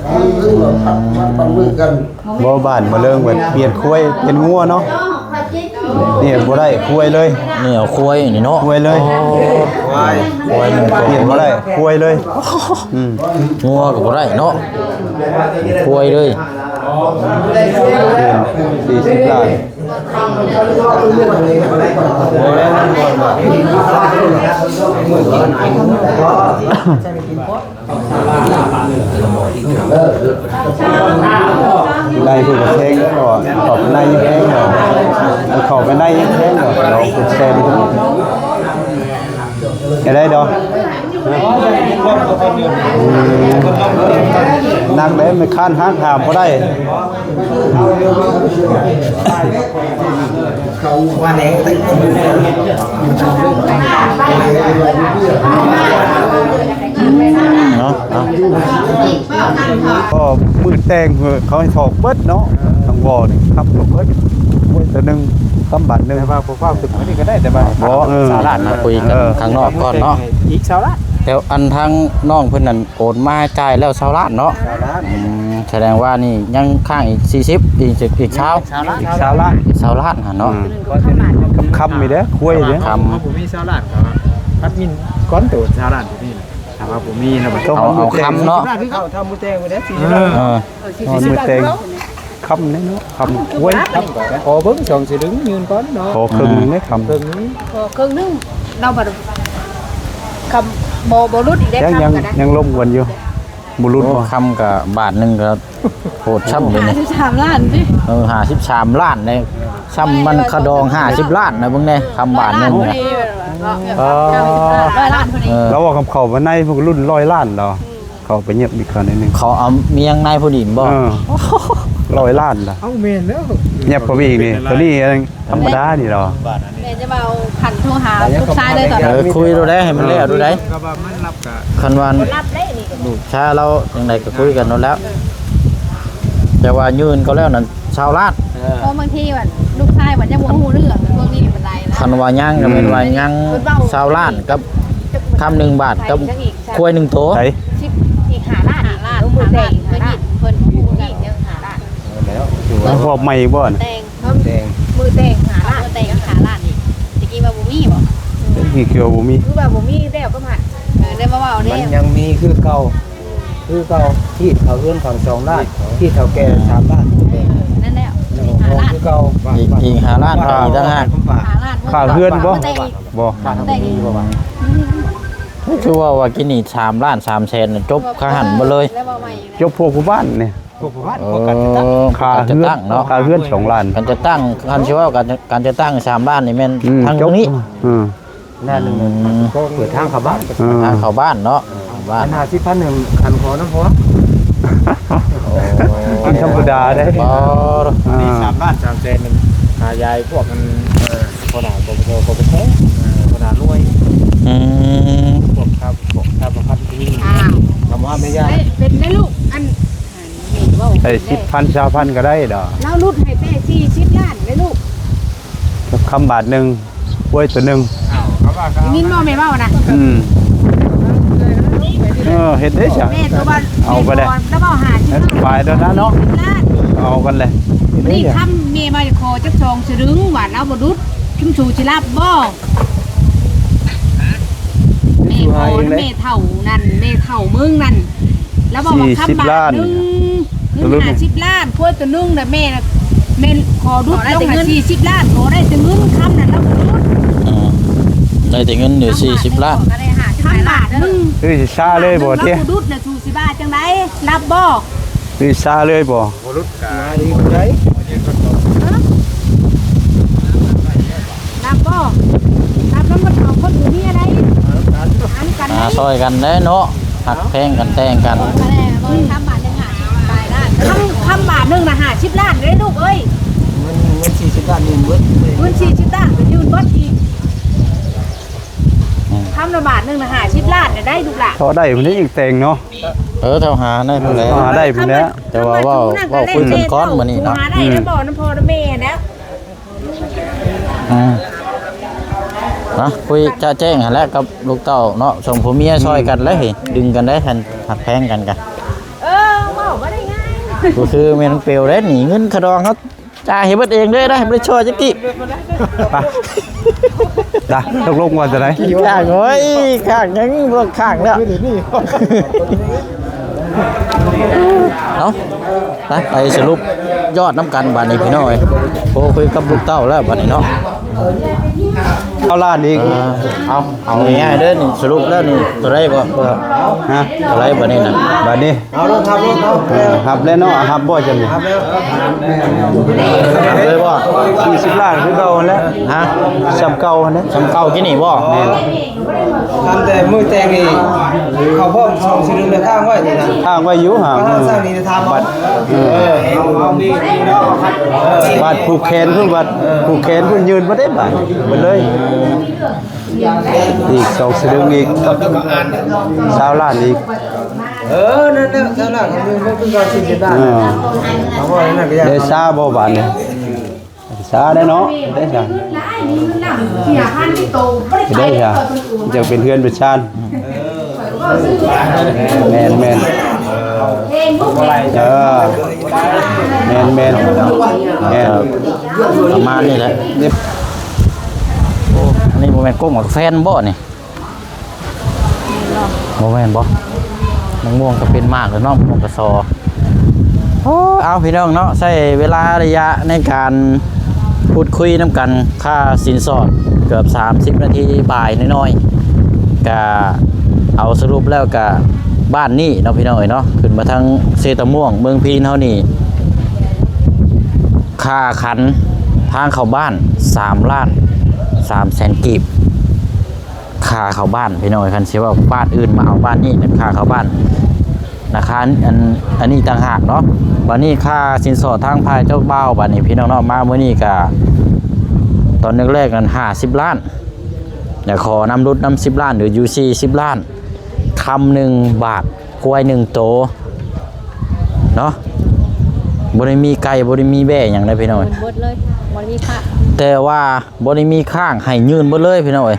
ອີ ບໍ່ ບ້ານມະເລີງເພິ່ນປ່ຽນຄວາຍເປັນງົວເນາະ. ນີ້ບໍ່ໄດ້ ຄວາຍເລີຍ. ນີ້ເອົາຄວາຍນີ້ເນາະ ຄວາຍເລີຍ. ຄວາຍ ຄວາຍມັນກໍປ່ຽນບໍ່ໄດ້ ຄວາຍເລີຍ. ອືມ ງົວກໍບໍ່ໄດ້ເນາະ ຄວາຍເລີຍ. ສີ່ສິບລ້ານ. ໃນເພິ່ນກໍແພງເນາະ ເຂົ້າໄປໃນຍັງແພງເນາະ ເຂົ້າໄປໃນຍັງແພງເນາະ ເອົາເປັນແສນ ຈະໄດ້ດອກ. ອືມ ໜັກເດ້ ແມ່ຄ້ານຫ້າງຫ້າມບໍ່ໄດ້. ເນາະ ເອົາ ກໍມື້ແຕ່ງເຂົາໃຫ້ຖອກເບິດເນາະ ທັງວໍນີ້ຄ້ຳເຂົາເບິດ. ໂອ້ຍ ຕົວໜຶ່ງຄ້ຳບາດໜຶ່ງ ແຕ່ວ່າບໍ່ເວົ້າເຖິງອັນນີ້ກໍໄດ້ ແຕ່ວ່າບໍ່ ເອີ ສາລະມາຄຸຍກັນ ເອີ ຂ້າງນອກກ່ອນເນາະ ອີກຊາວລ້ານ. ແຕ່ອັນທາງນ້ອງເພິ່ນນັ້ນ ໂອນມາຈ່າຍແລ້ວຊາວລ້ານເນາະ. ຊາວລ້ານ. ອືມ ສະແດງວ່ານີ້ຍັງຄ້າງອີກສີ່ສິບ ອີກ ອີກຊາວ ຊາວລ້ານ ອີກຊາວລ້ານ ຊາວລ້ານຫັ້ນເນາະ. ອືມ ຄຳນີ້ເດ້ ຄວາຍເດ້ ຄຳ ບໍ່ມີຊາວລ້ານກໍແອັດມິນກ່ອນໂຕຊາວລ້ານຕົວນີ້ນະ. ຖ້າວ່າບໍ່ມີນະ ເອົາ ເອົາຄຳເນາະ ເອົາທຳມື້ແຕ່ງໄວ້ເດ້ ເອີ ເອີ ສີ່ສິບ ມື້ແຕ່ງ ຄຳແນ່ເນາະ ຄຳ ໂອ້ຍ ຄຳກໍຂໍເບິ່ງສອງສະດຶງຍື່ນກ່ອນເນາະ ຂໍເຄິ່ງໜຶ່ງເດ້ ຄຳ ເຄິ່ງໜຶ່ງ ຂໍເຄິ່ງໜຶ່ງ ລາວບັດຄຳບໍ່ ບໍ່ຫຼຸດອີກເດ້ ຄຳກໍໄດ້ ຍັງລົມກັນຢູ່ ບໍ່ຫຼຸດ. ໂອ້ ບໍ່ ຄຳກໍບາດໜຶ່ງກໍໂຫດຊ້ຳເດນີ້ ຫ້າສິບສາມລ້ານຕິ. ເອີ ຫ້າສິບສາມລ້ານເດ້ ຊ້ຳມັນຂະດອງຫ້າສິບລ້ານນະ ເບິ່ງແນ່ ຄຳບາດໜຶ່ງນະ. ເອີ ເອີ ລາວເວົ້າກັບເຂົາວ່າໃນພວກລຸ້ນຮ້ອຍລ້ານດອກ ເຂົາໄປຫຍັບອີກເຂົາໜ້ອຍໜຶ່ງ ເຂົາເອົາມຽງນາຍຜູ້ດິນບໍ່? ເອີ ຮ້ອຍລ້ານລະ ເອົ້າ ແມ່ນແລ້ວ ຫຍັບເຂົາໄປອີກນີ້ ໂຕນີ້ທຳມະດານີ້ດອກ. ແມ່ຈະເວົ້າ ຄັນໂທຫາລູກຊາຍເລີຍຕອນ ເອີ ຄຸຍໂລດໄດ້ ໃຫ້ມັນແລ້ວໂລດໄດ້ ຄັນວ່າ ລູກຊາຍລາວຈັ່ງໃດກໍຄຸຍກັນໂລດແລ້ວ ແຕ່ວ່າຍື່ນເຂົາແລ້ວນັ້ນຊາວລ້ານ. ເອີ ເພາະບາງທີວ່າລູກຊາຍວ່າຍັງບໍ່ຮູ້ເລື່ອງ ພວກນີ້ມັນຫຼາຍ ຄັນວ່າຍັງກໍແມ່ນວ່າຍັງຊາວລ້ານກັບຄຳໜຶ່ງບາດກັບຄວາຍໜຶ່ງໂຕ ສິບ ອີກຫ້າລ້ານ ມື້ແຕ່ງຫ້າລ້ານ ເພິ່ນຮູ້ອີກຍັງຫ້າລ້ານ. ແລ້ວ ແລ້ວຮອບໃໝ່ບໍ່ນະ ແຕ່ງ ແຕ່ງ ມື້ແຕ່ງຫ້າລ້ານ ມື້ແຕ່ງຫ້າລ້ານ ອີກ ຕະກີ້ວ່າບໍ່ມີບໍ່? ຕະກີ້ຄືວ່າບໍ່ມີ ຄືວ່າບໍ່ມີແລ້ວກໍມາ ເອີ ໄດ້ມາເວົ້າເດ້ ມັນຍັງມີຄືເກົ່າ ຄືເກົ່າ ທີ່ເຖົ້າເຮືອນຝັງສອງລ້ານ ທີ່ເຖົ້າແກ່ສາມລ້ານ ເອີ ນັ້ນແຫຼະ ຍັງຮ້ອງຄືເກົ່າ ອີກ ອີກຫ້າລ້ານອີກຕ່າງຫາກ ຫ້າລ້ານ ຄ່າເຮືອນບໍ່? ບໍ່ ຄ່າທຳມະດາບໍ່ວ່າ ຄືວ່າວ່າກິນນີ້ສາມລ້ານສາມແສນ ຈົບຄ່າຫັ້ນໝົດເລີຍ ຈົບພວກຜູ້ບ້ານນີ້ ພວກຜູ້ບ້ານ ເອີ ພວກການຈັດຕັ້ງ ເອີ ຄ່າເຮືອນ ຈັດຕັ້ງເນາະ ຄ່າເຮືອນສອງລ້ານ ການຈັດຕັ້ງ ຄັນຊິເວົ້າການ ການຈັດຕັ້ງສາມລ້ານນີ້ແມ່ນ ອືມ ທາງນີ້ ເອີ ນັ້ນ ອືມ ເປີດທາງເຂົ້າບ້ານ ເອີ ທາງເຂົ້າບ້ານເນາະ ເອີ ບ້ານ ອັນຫ້າສິບພັນນີ້ ຄັນຂໍນຳພໍ່ ໂອ້ ມັນທຳມະດາເດ້ ບໍ່ ອ່າ ນີ້ສາມລ້ານສາມແສນ ຄ່າຢາຍພວກມັນ ເອີ ຫົວໜ້າ ປປຊ ປປຊ ເອີ ຫົວໜ້າໜ່ວຍ ອືມ ພວກ ພວກສະຫະພັນທີ່ ອ້າວ ກຳມະຫາແມ່ຍາ ເປັນໄດ້ລູກ ອັນ ໄດ້ສິບພັນ ຊາວພັນກໍໄດ້ດອກ ລາວຫຼຸດໃຫ້ແຕ່ສີ່ສິບລ້ານເດ້ລູກ ຄຳບາດໜຶ່ງ ກວຍໂຕໜຶ່ງ ໄດ້ຍິນບໍ່ແມ່ເວົ້ານະ ອືມ ເອີ ເຮັດໄດ້ຊະ ແມ່ຕົວວ່າ ເອົາກໍໄດ້ ລາວເວົ້າຫ້າສິບ ສະບາຍໂດນນະເນາະ ເອົາກັນແຫຼະ ນີ້ຄຳແມ່ວ່າຂໍຈັກສອງສະດຶງວ່າລາວບໍ່ດຸດ ຊຸມສູຊິຮັບບໍ່? ແມ່ພໍ່ນະ ແມ່ເຖົ້ານັ້ນ ແມ່ເຖົ້າເມືອງນັ້ນ ລາວບອກວ່າຄຳບາດໜຶ່ງ ເງິນຫ້າສິບລ້ານ ຄວາຍໂຕໜຶ່ງນະ ແມ່ນ ແມ່ນຂໍດຸດລົງໃຫ້ສີ່ສິບລ້ານ ຂໍໄດ້ແຕ່ເງິນ ຄຳນັ້ນລາວບໍ່ດຸດ ອືມ ໄດ້ແຕ່ເງິນຢູ່ສີ່ສິບລ້ານ ຄຳບາດໜຶ່ງ ຄືຊິຊາເລີຍບໍ່ຕິ ລາວບໍ່ດຸດນະ ສູຊິວ່າຈັ່ງໃດ ຮັບບໍ່? ຄືຊິຊາເລີຍບໍ່? ບໍ່ຫຼຸດກະ ຮັບບໍ່? ຮັບນຳຄົນເຖົ້າຄົນຜູ້ເມຍໄດ໋ ຫານກັນ ຫາຊ່ອຍກັນເດ້ເນາະ ຮັກແພງກັນແຕ່ງກັນ ກໍແລ້ວ ຄຳບາດໜຶ່ງຫ້າສິບປາຍລ້ານ ຄຳ ຄຳບາດໜຶ່ງນະຫ້າສິບລ້ານເດ້ລູກເອີຍ ເງິນ ເງິນສີ່ສິບລ້ານນີ້ເບິດ ເງິນສີ່ສິບລ້ານກໍຍື່ນເບິດອີກ ອືມ ຄຳລະບາດໜຶ່ງນະຫ້າສິບລ້ານໄດ້ລູກຫຼານ ພໍໄດ້ພຸ້ນເດ້ ຈັ່ງແຕ່ງເນາະ ເອີ ເທົ່າຫາໄດ້ພຸ້ນແຫຼະ ເທົ່າຫາໄດ້ພຸ້ນແຫຼະ ແຕ່ວ່າເວົ້າ ເວົ້າຄຸຍກັນກ່ອນມື້ນີ້ເນາະ ອືມ ນະ ອ່າ ນະ ຄຸຍຈະແຈ້ງຫັ້ນແຫຼະກັບລູກເຕົ້າເນາະ ສອງຜົວເມຍຊ່ອຍກັນເລີຍ ດຶງກັນໄດ້ ຄັນຮັກແພງກັນກະ ເອີ ເວົ້າມາ ບໍ່ຄືແມ່ນເປວເດ້ນີ້ ເງິນຄ່າດອງເຮົາຈ່າຍໃຫ້ເບິດເອງເດ້ ບໍ່ໄດ້ຊ່ອຍຈັກກີບ. ໄປ ໄດ້ ຕົກລົງວ່າຈັ່ງໃດ? ຂ້າງ ໂອ້ຍ ຂ້າງຫຍັງ ບໍ່ຂ້າງແລ້ວ. ເອົາ ໄປ ໄປສະຫຼຸບຍອດນຳກັນບາດນີ້ພີ່ນ້ອງເອີຍ. ໂອ້ ຄຸຍກັບລູກເຕົ້າແລ້ວບາດນີ້ເນາະ. ເອົາລ້ານອີກ ເອີ ເອົາ ເອົາງ່າຍໆເດີນີ້ ສະຫຼຸບແລ້ວນີ້ ເທົ່າໃດກໍ ຮະ ເທົ່າໃດບາດນີ້ນະ? ບາດນີ້ ເອົາໂລດ ຮັບໂລດ ເອົາ ເອີ ຮັບແລ້ວເນາະ ຮັບບໍ່ຈັ່ງນີ້? ຮັບແລ້ວ ຮັບເລີຍບໍ່? ສີ່ສິບລ້ານຄືເກົ່າຫັ້ນແຫຼະ. ຮະ ສ່ຳເກົ່າຫັ້ນແຫຼະ ສ່ຳເກົ່າກີ້ນີ້ບໍ່? ແມ່ນ. ທຳແຕ່ມື້ແຕ່ງນີ້ ເຂົາພ້ອມສອງສະດຶງໄດ້ຄ້າງໄວ້ນີ້ນະ ຄ້າງໄວ້ຢູ່ຫາ ເອີ ບັດ ເອີ ບັດຜູກແຂນພຸ້ນ ບັດຜູກແຂນພຸ້ນ ຍື່ນບໍ່ໄດ້ບາດ ເບິດເລີຍ. ອີກສອງສະດຶງອີກ ຊາວລ້ານອີກ. ເອີ ນັ້ນແຫຼະ ຊາວລ້ານ ເອີ ມັນຄືເກົ່າ ສີ່ສິບລ້ານ ເອີ ເອົາບໍ່ນັ້ນກໍຢ່າ ໄດ້ຊາບໍ່ບາດນີ້? ຊາໄດ້ເນາະ ໄດ້ຊາ ໄດ້ຊາ ຈະເປັນເຮືອນເປັນຊານ. ແມ່ນໆ ເອີ ແມ່ນໆ ແມ່ນ ປະມານນີ້ແຫຼະ. ໂອ້ ອັນນີ້ບໍ່ແມ່ນກົກໝາກແຟນບໍ່ນີ້? ບໍ່ແມ່ນບໍ່? ມະມ່ວງກໍເປັນໝາກແລ້ວເນາະ ມະມ່ວງກະຊໍ. ໂອ້ ເອົາ ພີ່ນ້ອງເນາະ ໃຊ້ເວລາໄລຍະໃນການພູດຄຸຍນຳກັນ ຄ່າສິນສອດເກືອບສາມສິບນາທີປາຍໜ້ອຍໆ ກະເອົາສະຫຼຸບແລ້ວກະບ້ານນີ້ເນາະ ພີ່ນ້ອງເອີຍເນາະ ຂຶ້ນມາທາງເຊຕະມ່ວງ ເມືອງພີນເຮົານີ້ ຄ່າຄັນທາງເຂົ້າບ້ານສາມລ້ານສາມແສນກີບ. ຄ່າເຂົ້າບ້ານພີ່ນ້ອງເອີຍ ຄັນຊິເວົ້າບ້ານອື່ນມາເອົາບ້ານນີ້ ຄ່າເຂົ້າບ້ານນະຄາ ອັນ ອັນນີ້ຕ່າງຫາກເນາະ. ບາດນີ້ຄ່າສິນສອດທາງຝ່າຍເຈົ້າບ່າວ ບາດນີ້ພີ່ນ້ອງເນາະ ມາມື້ນີ້ກະ ຕອນແລກໆນັ້ນຫ້າສິບລ້ານ ແລ້ວຂໍນຳຫຼຸດນຳສິບລ້ານ ເຫຼືອຢູ່ສີ່ສິບລ້ານ. ຄຳໜຶ່ງບາດ ຄວາຍໜຶ່ງໂຕເນາະ ບໍ່ໄດ້ມີໄກ່ ບໍ່ໄດ້ມີແບ້ຫຍັງເດ້ພີ່ນ້ອງ ເງິນເບິດເລີຍ ບໍ່ໄດ້ມີຄ່າ ແຕ່ວ່າບໍ່ໄດ້ມີຄ້າງ ໃຫ້ຍື່ນເບິດເລີຍພີ່ນ້ອງເອີຍ.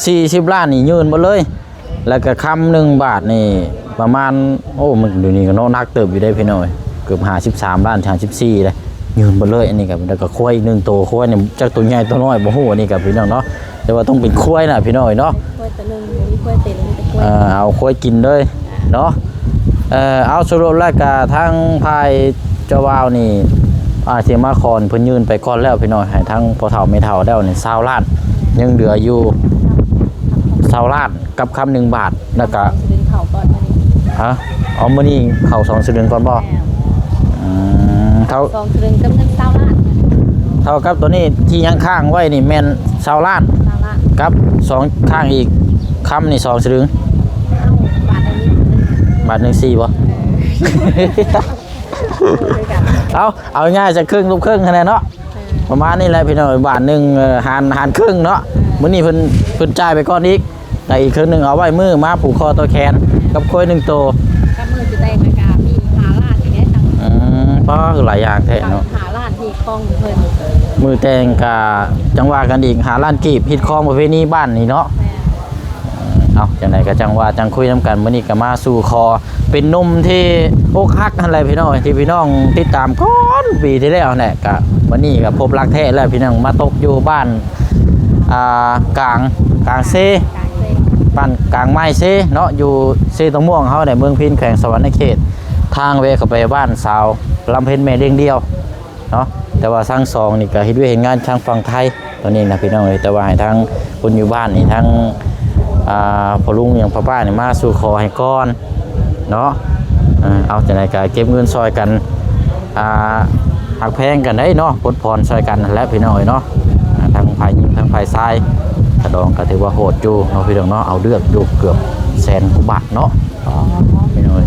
ສີ່ສິບລ້ານນີ້ຍື່ນເບິດເລີຍ ແລ້ວກໍຄຳໜຶ່ງບາດນີ້ປະມານ ໂອ້ ມັນດຽວນີ້ກໍເນາະ ໜັກເຕີບຢູ່ເດ້ພີ່ນ້ອງເອີຍ ເກືອບຫ້າສິບສາມລ້ານ ຫ້າສິບສີ່ເດ້ ຍື່ນເບິດເລີຍ. ອັນນີ້ກໍ ແລ້ວກໍຄວາຍອີກໜຶ່ງໂຕ ຄວາຍນີ້ຈັກໂຕໃຫຍ່ໂຕນ້ອຍບໍ່ຮູ້ ອັນນີ້ກໍພີ່ນ້ອງເນາະ ແຕ່ວ່າຕ້ອງເປັນຄວາຍນະພີ່ນ້ອງເອີຍເນາະ. ຄວາຍໂຕໜຶ່ງ ບໍ່ມີຄວາຍເຕັນ ມີແຕ່ຄວາຍ ເອີ ເອົາຄວາຍກິນເລີຍເນາະ. ເອີ ເອົາ ສະຫຼຸບແລ້ວກະທາງຝ່າຍເຈົ້າບ່າວນີ້ ອາ ທີ່ມາຂໍເພິ່ນຍື່ນໄປກ່ອນແລ້ວພີ່ນ້ອງ ໃຫ້ທາງພໍ່ເຖົ້າແມ່ເຖົ້າແລ້ວນີ້ຊາວລ້ານ ຍັງເຫຼືອຢູ່ຊາວລ້ານ ກັບຄຳໜຶ່ງບາດ ແລ້ວກະ ສອງສະເດືອນເຂົ້າກ່ອນມື້ນີ້ ຮະ ເອົາ ມື້ນີ້ເຂົ້າສອງສະເດືອນກ່ອນບໍ່? ແມ່ນ ອືມ ເທົ່າ ສອງສະເດືອນກັບເງິນຊາວລ້ານ ເທົ່າກັບຕົວນີ້ທີ່ຍັງຄ້າງໄວ້ນີ້ແມ່ນຊາວລ້ານ ຊາວລ້ານ ກັບສອງ ຄ້າງອີກຄຳນີ້ສອງສະເດືອນ ເອົ້າ ບາດໜຶ່ງ ບາດໜຶ່ງສີ່ບໍ່? ເອີ ເອົາ ເອົາງ່າຍໆ ຈັກເຄິ່ງລົບເຄິ່ງຫັ້ນແຫຼະເນາະ ເອີ ປະມານນີ້ແຫຼະພີ່ນ້ອງ ບາດໜຶ່ງ ເອີ ຫານ ຫານເຄິ່ງເນາະ ເອີ ມື້ນີ້ເພິ່ນ ເພິ່ນຈ່າຍໄປກ່ອນອີກ ແຕ່ອີກເຄິ່ງໜຶ່ງເອົາໄວ້ມື້ມາຜູກຄໍຕໍ່ແຂນກັບຄວາຍໜຶ່ງໂຕ ກັບມື້ຊິແຕ່ງນະກະມີຫ້າລ້ານອີກເດ້ ອືມ ປ້າ ຄືຫຼາຍຢ່າງແທ້ເນາະ ຫ້າລ້ານຮີດຄອງເພິ່ນ ມື້ແຕ່ງກະຈັ່ງວ່າກັນອີກ ຫ້າລ້ານກີບ ຮີດຄອງປະເພນີບ້ານນີ້ເນາະ ແມ່ນ ເອົາ ຈັ່ງໃດກໍຈັ່ງວ່າຈັ່ງຄຸຍນຳກັນ ມື້ນີ້ກໍມາສູ່ຂໍ ເປັນໜຸ່ມທີ່ອົກຫັກຫັ້ນແຫຼະພີ່ນ້ອງ ທີ່ພີ່ນ້ອງຕິດຕາມກ່ອນປີທີ່ແລ້ວແຫຼະ ກະມື້ນີ້ກະພົບລັກແທ້ແລ້ວພີ່ນ້ອງ ມາຕົກຢູ່ບ້ານ ອ່າ ກາງ ກາງເຊ ກາງເຊ ບ້ານກາງໄມ້ເຊເນາະ ຢູ່ເຊຕະມ່ວງເຮົາໃນເມືອງພີນ ແຂວງສະຫວັນນະເຂດ ທາງແວະເຂົ້າໄປບ້ານສາວລຳເພັນແມ່ລ້ຽງດ່ຽວ ເນາະ ແຕ່ວ່າທັງສອງນີ້ກໍເຮັດວຽກເຮັດງານທາງຝັ່ງໄທຕອນນີ້ນະພີ່ນ້ອງເອີຍ ແຕ່ວ່າໃຫ້ທາງຄົນຢູ່ບ້ານນີ້ ທາງ ອ່າ ພໍ່ລຸງຫຍັງພໍ່ປ້ານີ້ມາສູ່ຂໍໃຫ້ກ່ອນເນາະ ເອີ ເອົາ ຈັ່ງໃດກໍເກັບເງິນຊ່ອຍກັນ ອ່າ ຮັກແພງກັນໄດ໋ເນາະ ປົດຜ່ອນຊ່ອຍກັນຫັ້ນແຫຼະພີ່ນ້ອງເອີຍເນາະ ອ່າ ທັງຝ່າຍຍິງທັງຝ່າຍຊາຍ ຄ່າດອງກໍຖືວ່າໂຫດຢູ່ເນາະພີ່ນ້ອງເນາະ ເອົາເລືອດຢູ່ເກືອບແສນກວ່າບາດເນາະ ອໍ ພີ່ນ້ອງເອີຍ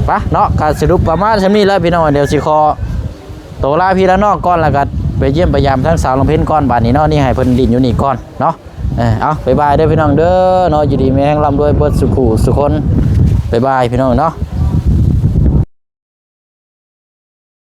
ໄປເນາະ ກໍສະຫຼຸບປະມານສ່ຳນີ້ແຫຼະພີ່ນ້ອງ ດຽວຊິຂໍ ໂຕລາພີ່ລານ້ອງກ່ອນ ແລ້ວກໍໄປຢ້ຽມໄປຢາມທາງສາວລຳເພັນກ່ອນ ບາດນີ້ເນາະ ນີ້ໃຫ້ເພິ່ນຫຼິ້ນຢູ່ນີ້ກ່ອນເນາະ ເອີ ເອົາ ບາຍບາຍເດີພີ່ນ້ອງເດີເນາະ ຢູ່ດີມີແຮງ ລ່ຳລວຍເບິດສູ່ຄູ່ສູ່ຄົນ ບາຍບາຍພີ່ນ້ອງເນາະ.